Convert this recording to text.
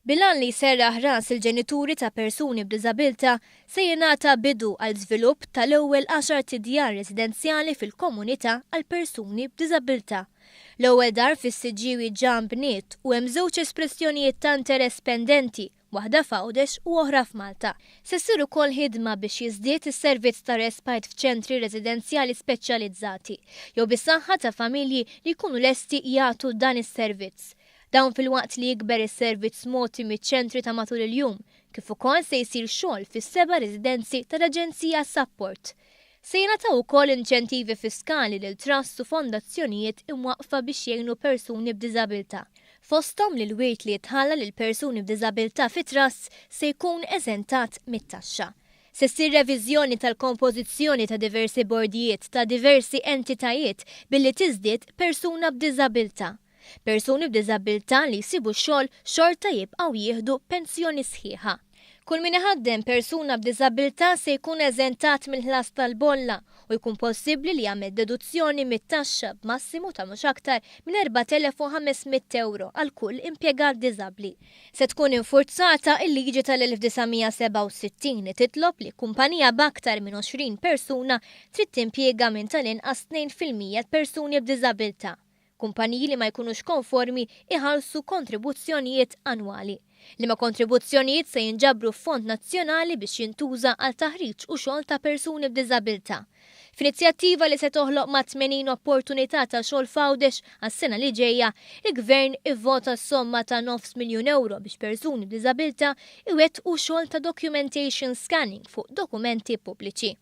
Bil-għan li jserraħ ras il-ġenituri ta' persuni b'diżabilità, se jingħata bidu għal żvilupp tal-ewwel għaxart idjar residenzjali fil-komunità għal persuni b'diżabilità. L-ewwel dar fis-Siġġiewi ġa nbniet u hemm żewġ espressjonijiet ta' interess pendenti, waħda f'Għawdex u oħra f'Malta. Se ssir ukoll ħidma biex jiżdied is-servizz ta' respite f'ċentri residenzjali speċjalizzati, jew bis-saħħa ta' familji li jkunu lesti jagħtu dan is-servizz. Dawn filwaqt li jikber is-servizz mogħti miċ-ċentri ta' matul il-jum, kif ukoll se jsir xogħol fis-seba' residenzi tal-Aġenzija Sapport. Se jingħataw ukoll inċentivi fiskali lil trusts u fondazzjonijiet imwaqqfa biex jgħinu persuni b'diżabilità. Fosthom li l-wirt li jitħalla lil persuni b'diżabilità fi trusts se jkun eżentat mit-taxxa. Se ssir reviżjoni tal-kompożizzjoni ta' diversi bordijiet ta' diversi entitajiet billi tiżdied persuna b'diżabilità. Persuni b'diżabbiltà li jsibu xogħol xorta jibqgħu jieħdu pensjoni sħiħa. Kull min iħaddem persuna b'diżabbiltà se jkun eżentat mill-ħlas tal-bolla u jkun possibbli li jagħmel deduzzjoni mit-taxxa b'massimu ta' mhux aktar minn 4,500 ewro għal kull impjegat diżabbli. Se tkun infurzata l-liġi tal-1967 li titlob li kumpanija b'aktar minn 20 persuna trid timpjega minn tal-inqas 2% persuni b'diżabilità. Kumpaniji li ma jkunux konformi iħallsu kontribuzzjonijiet annwali. Liema kontribuzzjonijiet se jinġabru f'fond nazzjonali biex jintuża għal taħriġ u xogħol ta' persuni b'diżabilità. F'inizjattiva li se toħloq mat-80 opportunità ta' xogħol f'Għawdex għas-sena li ġejja, il-Gvern ivvota somma ta' nofs miljun ewro biex persuni b'diżabilità iwettqu xogħol ta' documentation scanning fuq dokumenti pubbliċi.